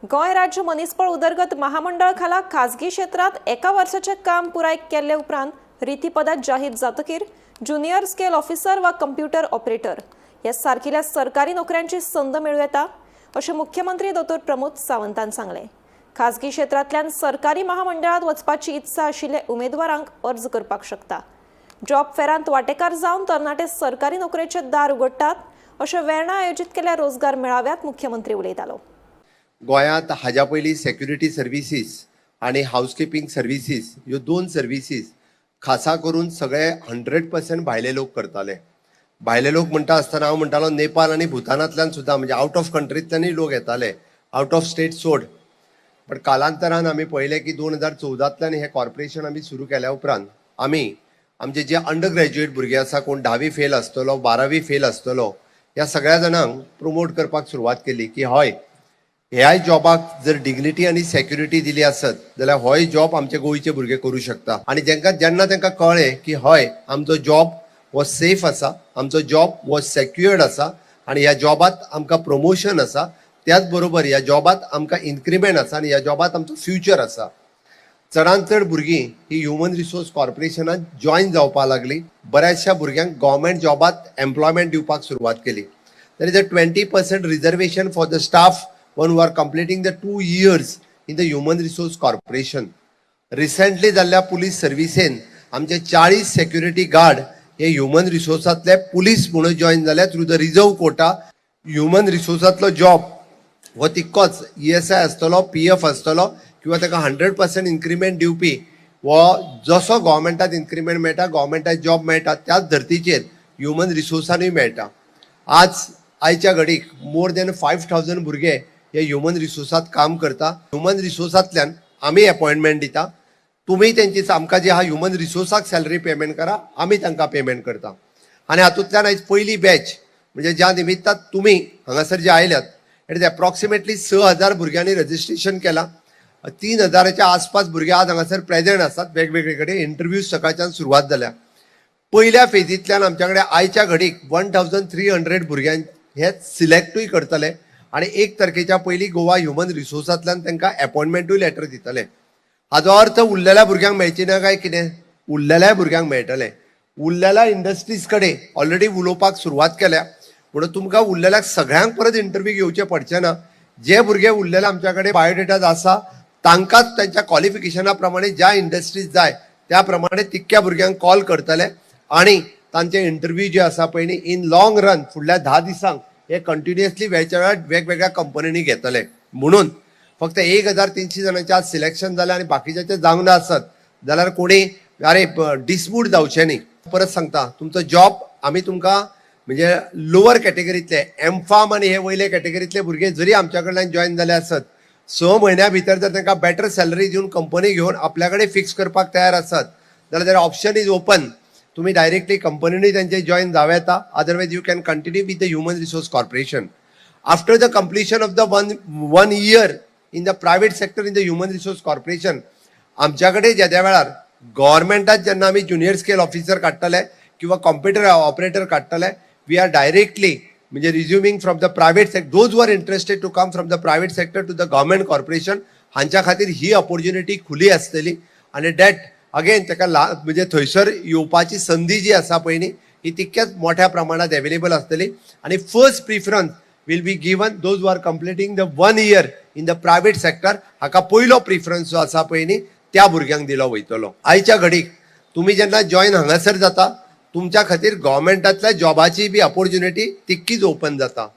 गोंय राज्य मनीसबळ उदरगत महामंडळ खाला खाजगी क्षेत्रांत एका वर्साचें काम पुराय केले उपरांत रिती पदां जाहीर जातकीर ज्युनियर स्केल ऑफिसर वा कंप्युटर ऑपरेटर ह्या सारकिल्या सरकारी नोकऱ्यांची संद मेळूं येता, अशें मुख्यमंत्री दोतोर प्रमोद सावंतान सांगलें. खाजगी क्षेत्रांतल्यान सरकारी महामंडळात वचपाची इत्सा आशिल्ल्या उमेदवारांक अर्ज करपाक शकता. जॉब फेरांत वांटेकार जावन तरणाटे सरकारी नोकरेचें दार उगडटात, अशें वेर्णा आयोजीत केल्ल्या रोजगार मेळाव्यात मुख्यमंत्री उलयतालो. गोंयांत हाज्या पयलीं सेक्युरिटी सर्विसीस आनी हावसकिपींग सर्विसीस ह्यो दोन सर्विसीस खासा करून सगळे 100% भायले लोक करताले. भायले लोक म्हणटा आसतना हांव म्हणटालो, नेपाळ आनी भुतानांतल्यान सुद्दां, म्हणजे आवट ऑफ कंट्रींतल्यानूय लोक येताले, आवट ऑफ स्टेट सोड. पण कालांतरान आमी पळयलें की 2014तल्यान हें कॉर्पोरेशन आमी सुरू केल्या उपरांत आमी आमचे जे अंडर ग्रॅज्युएट भुरगे आसा, कोण धावी फेल आसतलो, 12वी फेल आसतलो, ह्या सगळ्या जाणांक प्रोमोट करपाक सुरवात केली की हय, ह्याय जॉबाक जर डिग्निटी आनी सेक्युरिटी दिली आसत जाल्यार होय जॉब आमचे गोंयचे भुरगे करूं शकता. आनी जेंका जेन्ना तांकां कळ्ळें की हय, आमचो जॉब हो सेफ आसा, आमचो जॉब हो सेक्युअर्ड आसा आनी ह्या जॉबात आमकां प्रमोशन आसा, त्याच बरोबर ह्या जॉबात आमकां इन्क्रिमेंट आसा आनी ह्या जॉबात आमचो फ्युचर आसा, चडांत चड भुरगीं ही ह्युमन रिसोर्स कॉर्पोरेशनात जॉयन जावपाक लागली. बऱ्याचशा भुरग्यांक गव्हर्मेंट जॉबात एम्प्लॉयमेंट दिवपाक सुरवात केली. There is a 20% reservation for the staff one who are completing the 2 years in the Human Resource Corporation. Recently जाल्ल्या पुलीस सर्विसेन आमचे 40 सेक्युरिटी गार्ड हे ह्युमन रिसोर्सांतले पुलीस म्हणून जॉयन जाले through the reserve quota. Human रिसोर्सांतलो जॉब हो तितकोच ईएसआय आसतलो, पीएफ आसतलो किंवा ताका 100% इन्क्रिमेंट दिवपी हो जसो गव्हर्मेंटात इन्क्रिमेंट मेळटा, गव्हर्मेंटात जॉब मेळटा, त्याच धर्तीचेर ह्युमन रिसोर्सानूय मेळटा. आज आयच्या घडीक मोर दॅन 5000 भुरगे हे ह्युमन रिसोर्सात काम करता. ह्युमन रिसोर्सांतल्यान आमी अपॉयंटमेंट दिता. तुमी तेंची आमकां जे आहा ह्युमन रिसोर्साक सॅलरी पेमेंट करा, आमी तांकां पेमेंट करता. आनी हातूंतल्यान आयज पयली बॅच, म्हणजे ज्या निमित्तान तुमी हांगासर जे आयल्यात, it is approximately 6000 भुरग्यांनी रजिस्ट्रेशन केलां. 3000च्या आसपास भुरगे आज हांगासर प्रेझेंट आसात. वेगवेगळे कडेन इंटरव्यूज सकाळच्यान सुरवात जाल्या. पयल्या फेजींतल्यान आमच्या कडेन आयच्या घडीक 1300 भुरग्यांक हे सिलेक्टूय करतले आनी 1 तारखेच्या पयलीं गोवा ह्युमन रिसोर्सांतल्यान तांकां एपॉयंटमेंटूय लेटर दितले. हाजो अर्थ उरलेल्या भुरग्यांक मेळची ना काय कितें? उरलेल्याय भुरग्यांक मेळटलें. उरलेल्या इंडस्ट्रीज कडेन ऑलरेडी उलोवपाक सुरवात केल्या, म्हणून तुमकां उरलेल्या सगळ्यांक परत इंटरव्यू घेवचे पडचे ना. जे भुरगे उरलेले आमच्या कडेन बायोडेटाज आसा, तांकांच तांच्या क्वॉलिफिकेशना प्रमाणे ज्या इंडस्ट्रीज जाय त्या प्रमाणे तितक्या भुरग्यांक कॉल करतले आनी तांचे इंटरव्यू जे आसा पळय न्ही, इन लॉंग रन फुडल्या 10 दिसांक हे कंटिन्युअसली वेळच्या वेळार वेगवेगळ्या कंपनींनी घेतले. म्हणून फक्त 1300 जाणांचे आज सिलेक्शन जालें आनी बाकीच्याचे जावंक ना आसत जाल्यार कोणी अरे डिसमूड जावचें न्ही. परत सांगता, तुमचो जॉब आमी तुमकां, म्हणजे लोवर कॅटेगरीतले एम फार्म आनी हे वयले कॅटेगरीतले भुरगे जरी आमच्या कडल्यान जॉयन जाले आसत, 6 म्हयन्या भितर जर तांकां बेटर सॅलरी दिवन कंपनी घेवन आपल्या कडेन फिक्स करपाक तयार आसत जाल्यार ऑप्शन is open. तुम्ही डायरेक्टली कंपनीने त्यांचे जॉईन जावं येता, otherwise you can continue with the Human Resource Corporation. After the completion of the one year in the private sector in the Human Resource Corporation, आमच्याकडे ज्या वेळार गव्हर्मेंटात जेन्ना आमी ज्युनियर स्केल ऑफिसर काडटले किंवा कॉम्प्युटर ऑपरेटर काडटले, we are directly म्हणजे resuming from the private sector, those who are interested to come from the private sector to the government corporation, हांच्या खातीर ही ऑपॉर्च्युनिटी खुली आसतली. आनी that again ताका ला म्हणजे थंयसर येवपाची संदी जी आसा पळय न्ही, ही तितक्याच मोठ्या प्रमाणात अवेलेबल आसतली. आनी first preference will be given those who are completing the one year in the private sector. हाका पयलो प्रिफरन्स जो आसा पळय न्ही, त्या भुरग्यांक दिलो वयतलो. आयच्या घडीक तुमी जेन्ना जॉयन हांगासर जाता, तुमच्या खातीर गव्हर्मेंटांतल्या जॉबाची बी ऑपॉर्च्युनिटी तितकीच ओपन जाता.